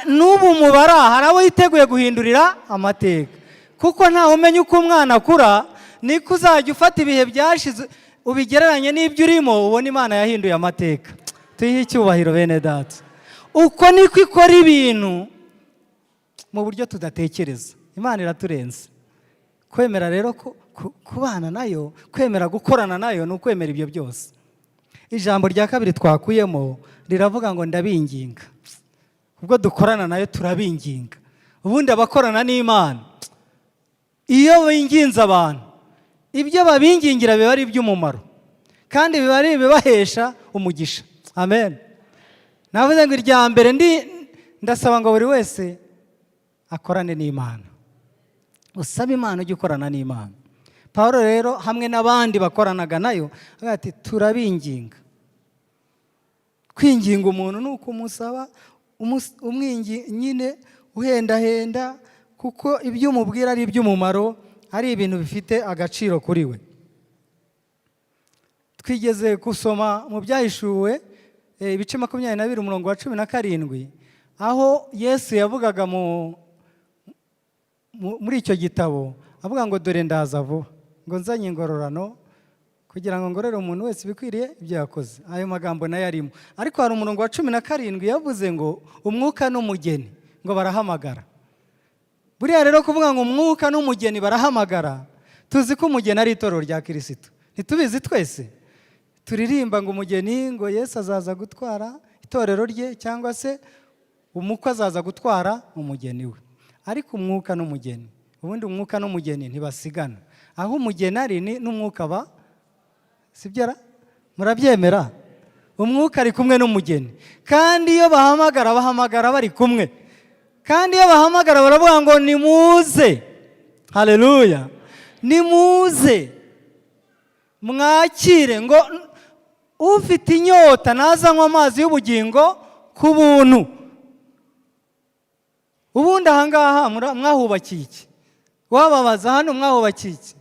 N'ubu mubara hari abo yiteguye guhindurira amateka, kuko ntawe umenya uko umwana akura. Niko uzajya ufata ibihe byashize ubigereranye n'ibyo urimo, ubona Imana yahinduye amateka. Tuyihe icyubahiro, bene Data. Uko niko ikora ibintu mu buryo tudatekereza. Imana iraturenze. Kwemera rero kubana nayo, kwemera gukorana nayo, ni ukwemera ibyo byose. Ijambo rya kabiri twakuyemo riravuga ngo ndabinginga. Ubwo dukorana nayo, turabinginga. Ubundi abakorana n'Imana, iyo binginze abantu, ibyo babingingira biba ari iby'umumaro kandi biba ari ibibahesha umugisha. Amen. Navuze ngo irya mbere ndi ndasaba ngo buri wese akorane n'Imana. Usabe Imana ujye ukorana n'Imana. Paul rero hamwe n'abandi bakoranaga nayo avuga ati turabinginga. Kwinginga umuntu ni ukumusaba umwingi nyine, uhendahenda, kuko ibyo umubwira ari iby'umumaro, ari ibintu bifite agaciro kuri we. Twigeze gusoma mu Byahishuwe ibice 22, umurongo wa 17, aho Yesu yavugaga muri icyo gitabo avuga ngo dore ndaza vuba, ngo nzanye ingororano kugira ngo ngorore umuntu wese ibikwiriye ibyo yakoze. Ayo magambo nayo arimo, ariko hari umurongo wa 17 yavuze ngo umwuka n'umugeni ngo barahamagara. Buriya rero kuvuga ngo umwuka n'umugeni barahamagara, tuzi ko umugeni ari itorero rya Kirisitu. Ntitubizi twese? Turirimba ngo umugeni, ngo Yesu azaza gutwara itorero rye, cyangwa se umukwe azaza gutwara umugeni we. Ariko umwuka n'umugeni, ubundi umwuka n'umugeni ntibasigana. Aho umugeni ari ni n'umwuka aba, sibyo ra? Murabyemera? Umwuka ari kumwe n'umugeni, kandi iyo bahamagara, bahamagara bari kumwe. Kandi iyo bahamagara baravuga ngo nimuze. Haleluya! Nimuze mwakire, ngo ufite inyota nazanywa amazi y'ubugingo ku buntu. Ubundi ahangaha mwahubakiye iki? Wababaza hano, mwahubakiye iki?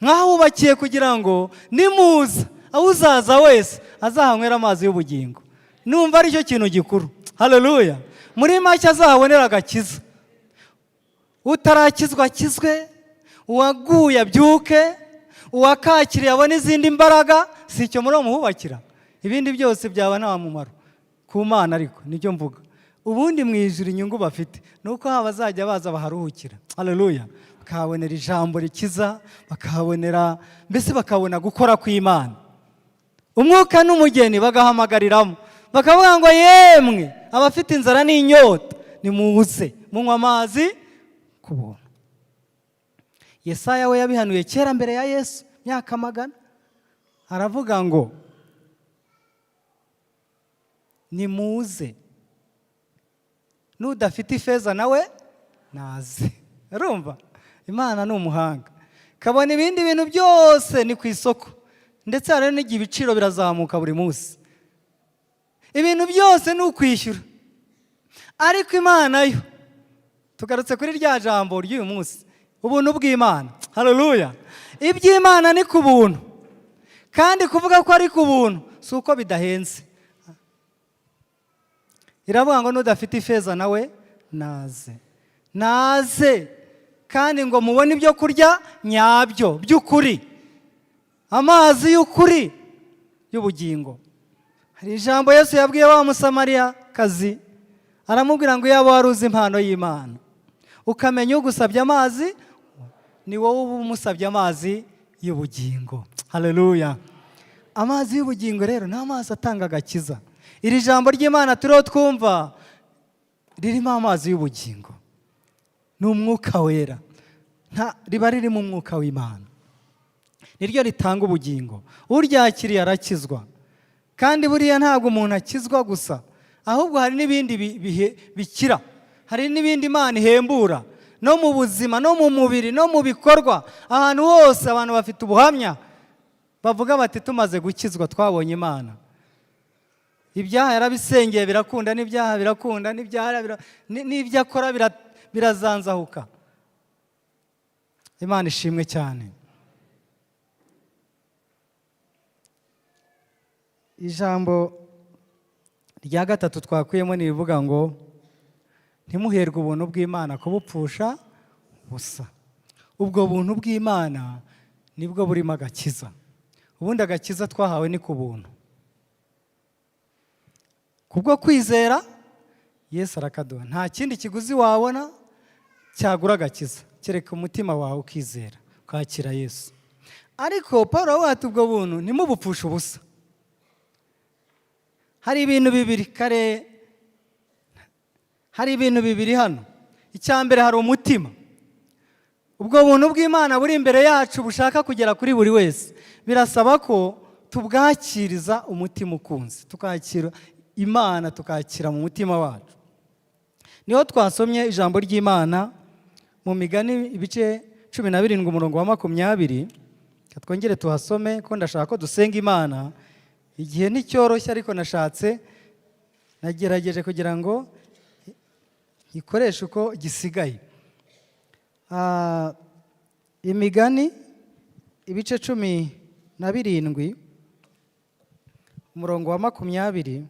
Mwahubakiye kugira ngo nimuza, aho uzaza wese azahanywera amazi y'ubugingo. Numva aricyo kintu gikuru. Haleluya! Muri make, azahabonera agakiza. Utarakizwa akizwe, uwaguye abyuke, uwakakiriye abone izindi mbaraga. Si icyo muri muhubakira? Ibindi byose byaba nta mumaro ku Mana. Ariko nibyo mvuga, ubundi mu ijuru inyungu bafite ni uko haba bazajya baza baharuhukira. Haleluya! Bakahabonera ijambo rikiza, bakahabonera mbese, bakabona gukora kw'Imana. Umwuka n'umugeni bagahamagariramo, bakavuga ngo yemwe abafite inzara n'inyota, nimuze munywa amazi ku buntu. Yesaya we yabihanuye kera mbere ya Yesu myaka magana, aravuga ngo nimuze, n'udafite ifeza nawe naze. Urumva Imana ni umuhanga, kabona ibindi bintu byose ni ku isoko, ndetse hari n'igihe ibiciro birazamuka buri munsi, ibintu byose ni ukwishyura. Ariko Imana yo Tugarutse kuri rya jambo ry'uyu munsi, ubuntu bw'Imana. Haleluya! Iby'Imana ni ku buntu, kandi kuvuga ko ari ku buntu si uko bidahenze. Iravuga ngo n'udafite ifeza nawe naze, naze, kandi ngo mubone ibyo kurya nyabyo by'ukuri, amazi y'ukuri y'ubugingo. Hari ijambo Yesu yabwiye wa Musamariyakazi, aramubwira ngo iyaba wari uzi impano y'Imana, ukamenya ugusabye amazi, ni wowe uba umusabye amazi y'ubugingo. Haleluya! Amazi y'ubugingo rero ni amazi atanga agakiza. Iri jambo ry'Imana turiho twumva ririmo amazi y'ubugingo, ni umwuka wera, riba ririmo umwuka w'Imana, niryo ritanga ubugingo. Uryakiriye arakizwa. Kandi buriya ntabwo umuntu akizwa gusa, ahubwo hari n'ibindi bikira, hari n'ibindi Imana ihembura no mu buzima, no mu mubiri, no mu bikorwa. Ahantu hose abantu bafite ubuhamya bavuga bati tumaze gukizwa twabonye Imana. Ibyaha yarabisengeye birakunda, n'ibyaha birakunda, n'ibyo akora birazanzahuka. Imana ishimwe cyane. Ijambo rya gatatu twakuyemo ni irivuga ngo ntimuherwe ubuntu bw'Imana kubupfusha busa. Ubwo buntu bw'Imana nibwo burimo agakiza. Ubundi agakiza twahawe ni ku buntu, kubwo kwizera Yesu arakaduha. Nta kindi kiguzi wabona cyagura agakiza kereka umutima wawe ukizera ukakira Yesu. Ariko Paul aravuga ati ubwo buntu ntimubupfushe ubusa. Hari ibintu bibiri kare, hari ibintu bibiri hano. Icya mbere, hari umutima. Ubwo buntu bw'Imana buri imbere yacu bushaka kugera kuri buri wese, birasaba ko tubwakiriza umutima ukunze, tukakira Imana, tukakira mu mutima wacu. Niho twasomye ijambo ry'Imana mu Migani ibice 17 umurongo wa 20. Twongere tuhasome ko ndashaka ko dusenga Imana. Igihe nticyoroshye, ariko nagerageje kugira ngo ikoreshe uko gisigaye. Imigani ibice 17 umurongo wa 20.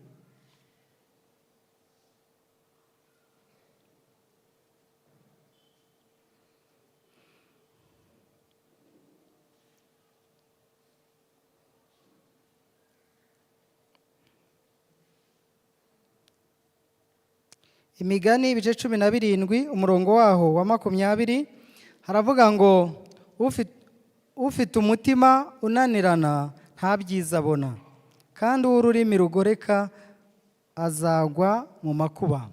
Imigani ibice 17 umurongo waho wa 20 haravuga ngo ufite umutima unanirana nta byiza abona, kandi uw'ururimi rugoreka azagwa mu makuba.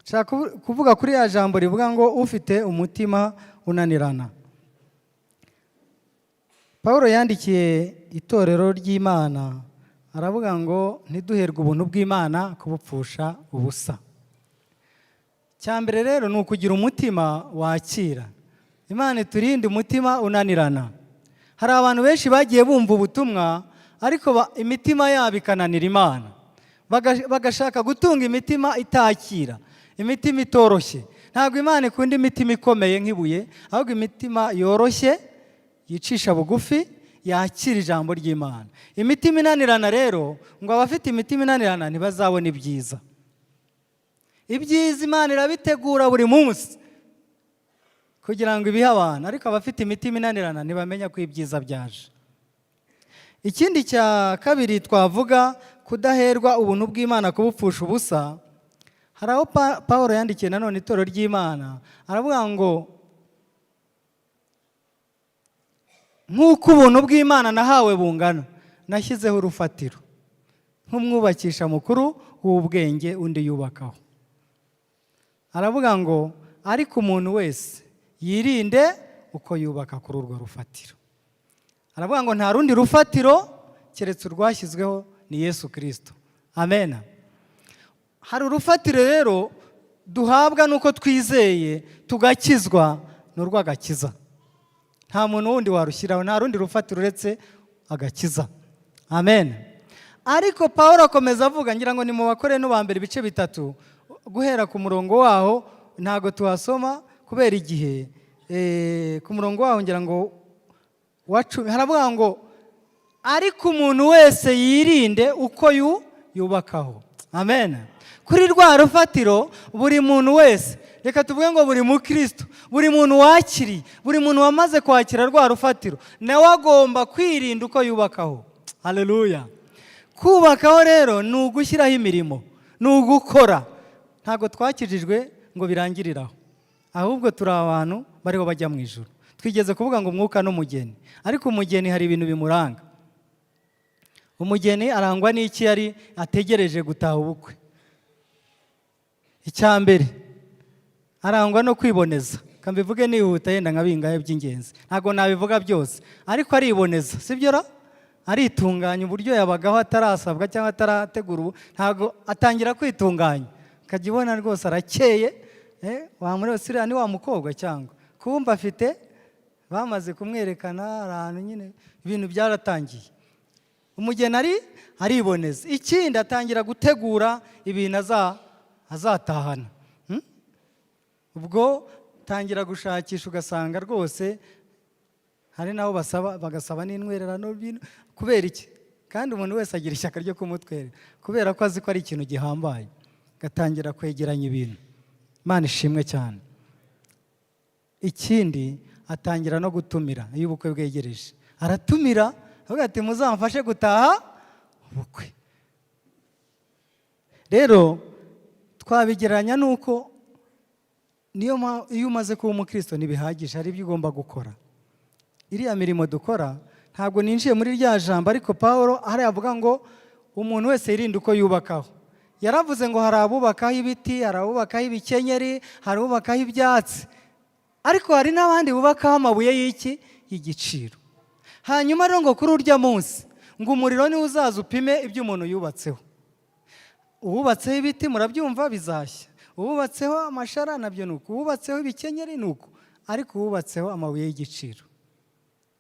Nshaka kuvuga kuri ya jambo rivuga ngo ufite umutima unanirana. Paul yandikiye itorero ry'Imana aravuga ngo ntiduherwe ubuntu bw'Imana kubupfusha ubusa. Cya mbere rero ni ukugira umutima wakira. Imana iturinde umutima unanirana. Hari abantu benshi bagiye bumva ubutumwa ariko imitima yabo ikananira Imana, bagashaka gutunga imitima itakira, imitima itoroshye. Ntabwo Imana ikunda imitima ikomeye nk'ibuye, ahubwo imitima yoroshye yicisha bugufi yakira ijambo ry'Imana. Imitima inanirana rero, ngo abafite imitima inanirana ntibazabona ibyiza. Ibyiza Imana irabitegura buri munsi kugira ngo ibihe abantu, ariko abafite imitima inanirana ntibamenya ko ibyiza byaje. Ikindi cya kabiri twavuga, kudaherwa ubuntu bw'Imana kubupfusha ubusa. Hari aho Paul yandikiye nanone itorero ry'Imana aravuga ngo nk'uko ubuntu bw'Imana nahawe bungana, nashyizeho urufatiro nk'umwubakisha mukuru w'ubwenge undi yubakaho. Aravuga ngo ariko umuntu wese yirinde uko yubaka kuri urwo rufatiro. Aravuga ngo nta rundi rufatiro keretse urwashyizweho ni Yesu Kristo. Amen. Hari urufatiro rero duhabwa nuko twizeye tugakizwa, ni urw'agakiza. Nta muntu wundi warushyiraho, nta rundi rufatiro uretse agakiza. Amen. Ariko Paul akomeza avuga, ngira ngo ni mu Bakorinto ba mbere ibice 3 guhera ku murongo waho Ntabwo tuhasoma kubera igihe. Ku murongo waho, ngira ngo wa 10, haravuga ngo: "Ariko umuntu wese yirinde uko yubakaho." Amen. Kuri rwa rufatiro, buri muntu wese, reka tuvuge ngo buri mukristo, buri muntu wakiriye, buri muntu wamaze kwakira rwa rufatiro, nawe agomba kwirinda uko yubakaho. Haleluya! Kubakaho rero ni ugushyiraho imirimo, ni ugukora. Ntabwo twakijijwe ngo birangirire aho, ahubwo turi abantu bariho bajya mu ijuru. Twigeze kuvuga ngo umwuka n'umugeni, ariko umugeni hari ibintu bimuranga. Umugeni arangwa n'iki yari ategereje gutaha ubukwe? Icya mbere, arangwa no kwiboneza. Mbivuge nihuta, yenda nka bingahe by'ingenzi, ntabwo nabivuga byose, ariko ariboneza, sibyo ra? Aritunganya. Uburyo yabagaho atarasabwa cyangwa atarategura ubu, ntabwo, atangira kwitunganya, ukajya ubona rwose arakeye. Wamureba, uriya ni wa mukobwa cyangwa kumva afite bamaze kumwerekana ahantu nyine, ibintu byaratangiye. Umugeni ariboneza. Ikindi, atangira gutegura ibintu azatahana. Ubwo tangira gushakisha, ugasanga rwose hari n'abo basaba, bagasaba n'intwererano. Kubera iki? Kandi umuntu wese agira ishyaka ryo kumutwerera kubera ko azi ko ari ikintu gihambaye, agatangira kwegeranya ibintu. Imana ishimwe cyane. Ikindi, atangira no gutumira. Iyo ubukwe bwegereje, aratumira, avuga ati: "Muzamfashe gutaha ubukwe." Rero twabigereranya n'uko niyo iyo umaze kuba umukristo ntibihagije, hari ibyo ugomba gukora. Iriya mirimo dukora, ntabwo ninjiye muri rya jambo, ariko Paul hariya avuga ngo umuntu wese yirinde uko yubakaho. Yaravuze ngo hari abubakaho ibiti, hari abubakaho ibikenyeri, hari abubakaho ibyatsi, ariko hari n'abandi bubakaho amabuye y'iki? Y'igiciro. Hanyuma rero ngo kuri urya munsi ngo umuriro niwo uzaza upime ibyo umuntu yubatseho. Uwubatseho ibiti, murabyumva, bizashya. Uwubatseho amashara, nabyo ni uko. Uwubatseho ibikenyeri ni uko. Ariko uwubatseho amabuye y'igiciro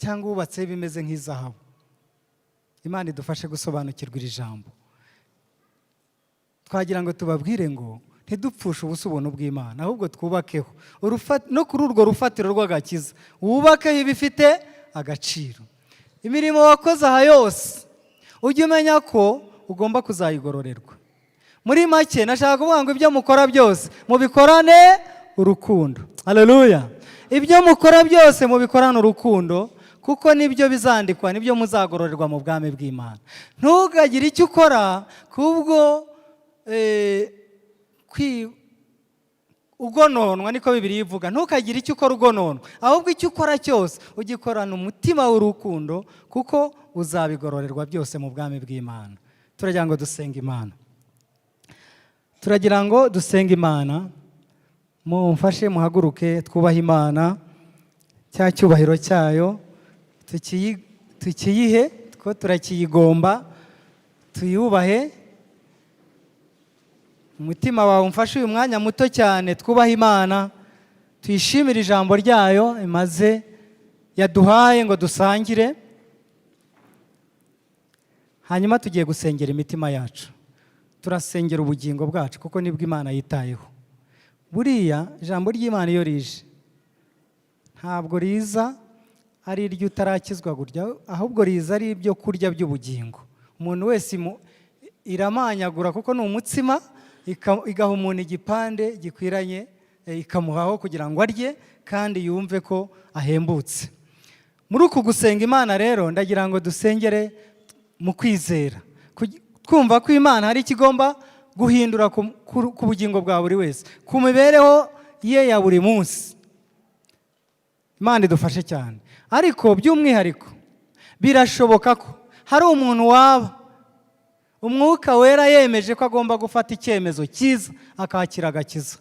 cyangwa uwubatseho ibimeze nk'izahabu. Imana idufashe gusobanukirwa iri jambo. Twagira ngo tubabwire ngo ntidupfushe ubusa ubuntu bw'Imana, ahubwo twubakeho no kuri urwo rufatiro rw'agakiza, wubakeho ibifite agaciro. Imirimo wakoze aha yose, ujye umenya ko ugomba kuzayigororerwa. Muri make, nashaka kuvuga ngo ibyo mukora byose mubikorane urukundo. Haleluya! Ibyo mukora byose mubikorane urukundo, kuko nibyo bizandikwa, nibyo muzagororerwa mu bwami bw'Imana. Ntugagire icyo ukora kubwo ugononwa, niko Bibiliya ivuga. Ntukagire icyo ukora ugononwa, ahubwo icyo ukora cyose ugikorana umutima w'urukundo, kuko uzabigororerwa byose mu bwami bw'Imana. Turagira ngo dusenge Imana. Turagira ngo dusenge Imana. Mumfashe muhaguruke, twubahe Imana. Cya cyubahiro cyayo tukiyihe, two turakiyigomba. Tuyubahe. Umutima wawe umfashe uyu mwanya muto cyane, twubahe Imana, tuyishimire ijambo ryayo imaze yaduhaye ngo dusangire. Hanyuma tugiye gusengera imitima yacu, turasengera ubugingo bwacu, kuko nibwo Imana yitayeho. Buriya ijambo ry'Imana iyo rije, ntabwo riza ari iryo utarakizwa gutya, ahubwo riza ari ibyo kurya by'ubugingo. Umuntu wese iramanyagura, kuko ni umutsima, igaha umuntu igipande gikwiranye, ikamuhaho kugira ngo arye kandi yumve ko ahembutse. Muri uku gusenga Imana rero, ndagira ngo dusengere mu kwizera, twumva ko Imana hari icyo igomba guhindura ku bugingo bwa buri wese, ku mibereho ye ya buri munsi. Imana idufashe cyane. Ariko by'umwihariko, birashoboka ko hari umuntu waba Umwuka Wera yemeje ko agomba gufata icyemezo cyiza, akakira agakiza.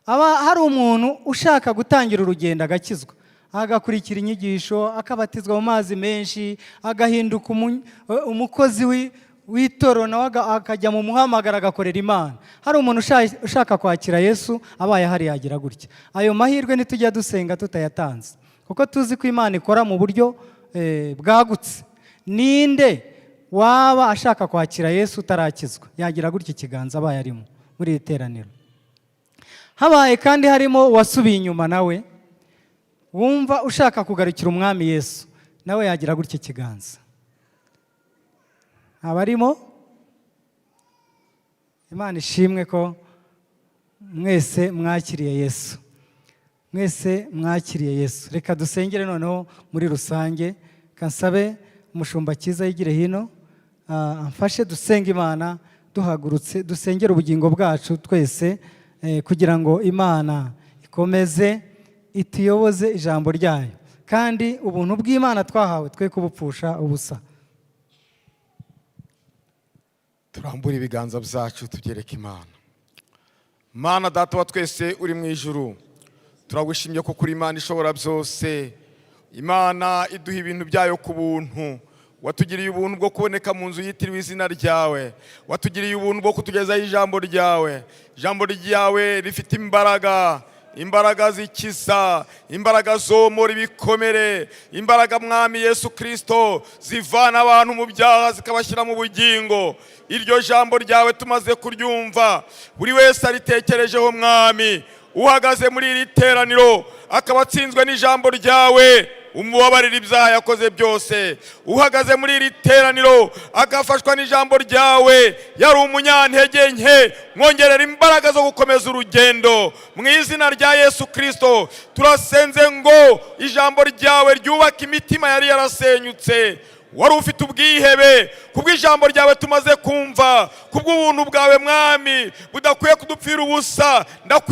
Aba hari umuntu ushaka gutangira urugendo, agakizwa, agakurikira inyigisho, akabatizwa mu mazi menshi, agahinduka umukozi w'itorero, nawe akajya mu muhamagaro, agakorera Imana. Hari umuntu ushaka kwakira Yesu, abaye ahari yagira gutya. Ayo mahirwe ntitujya dusenga tutayatanze, kuko tuzi ko Imana ikora mu buryo bwagutse. Ninde waba ashaka kwakira Yesu utarakizwa? Yagira gutya ikiganza, abaye arimo muri iri teraniro. Habaye kandi harimo uwasubiye inyuma nawe wumva ushaka kugarukira Umwami Yesu, nawe yagira gutya ikiganza. Abarimo, Imana ishimwe ko mwese mwakiriye Yesu, mwese mwakiriye Yesu. Reka dusengere noneho muri rusange. Kansabe umushumba cyiza yigire hino, amfashe dusenge Imana duhagurutse, dusengere ubugingo bwacu twese, kugira ngo Imana ikomeze ituyoboze ijambo ryayo, kandi ubuntu bw'Imana twahawe twe kubupfusha ubusa. Turambure ibiganza byacu tubyereke Imana. Mana Data wa twese uri mu ijuru, turagushimye ko kuri Imana ishobora byose, Imana iduha ibintu byayo ku buntu. Watugiriye ubuntu bwo kuboneka mu nzu yitiriwe izina ryawe, watugiriye ubuntu bwo kutugezaho ijambo ryawe. Ijambo ryawe rifite imbaraga, imbaraga zikiza, imbaraga zomora ibikomere, imbaraga, Mwami Yesu Kirisito, zivana abantu mu byaha zikabashyira mu bugingo. Iryo jambo ryawe tumaze kuryumva, buri wese aritekerejeho. Mwami, uhagaze muri iri teraniro akaba atsinzwe n'ijambo ryawe, umubabarira ibyaha yakoze byose. Uhagaze muri iri teraniro agafashwa n'ijambo ryawe, yari umunyantege nke, mwongerera imbaraga zo gukomeza urugendo. Mu izina rya Yesu Kirisito turasenze ngo ijambo ryawe ryubake imitima yari yarasenyutse, wari ufite ubwihebe. Kubw'ijambo ryawe tumaze kumva, kubw'ubuntu bwawe, Mwami, budakwiye kudupfira ubusa,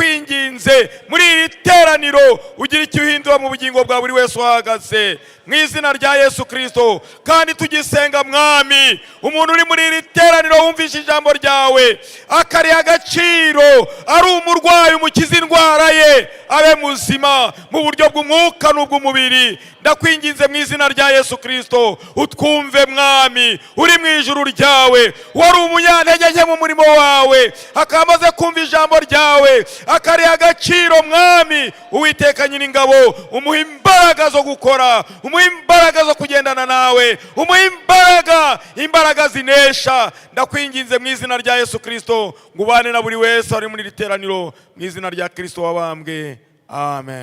ndakwinginze muri iri teraniro ugira icyo uhindura mu bugingo bwa buri wese uhagaze, mu izina rya Yesu Kirisito. Kandi tugisenga, Mwami, umuntu uri muri iri teraniro wumvishe ijambo ryawe akariha agaciro, ari umurwayi, umukiza indwara ye, abe muzima mu buryo bw'umwuka n'ubw'umubiri. Ndakwinginze mu izina rya Yesu Kirisito, utwumve, Mwami uri mu ijuru ryawe. Wari umunyantege nke mu murimo wawe, akaba amaze kumva ijambo ryawe akariha agaciro, Mwami Uwiteka Nyiringabo, umuha imbaraga zo gukora, umuha imbaraga zo kugendana nawe, umuha imbaraga, imbaraga zinesha. Ndakwinginze mu izina rya Yesu Kirisito ngo ubane na buri wese wari muri iri teraniro, mu izina rya Kirisito wabambwe, amen.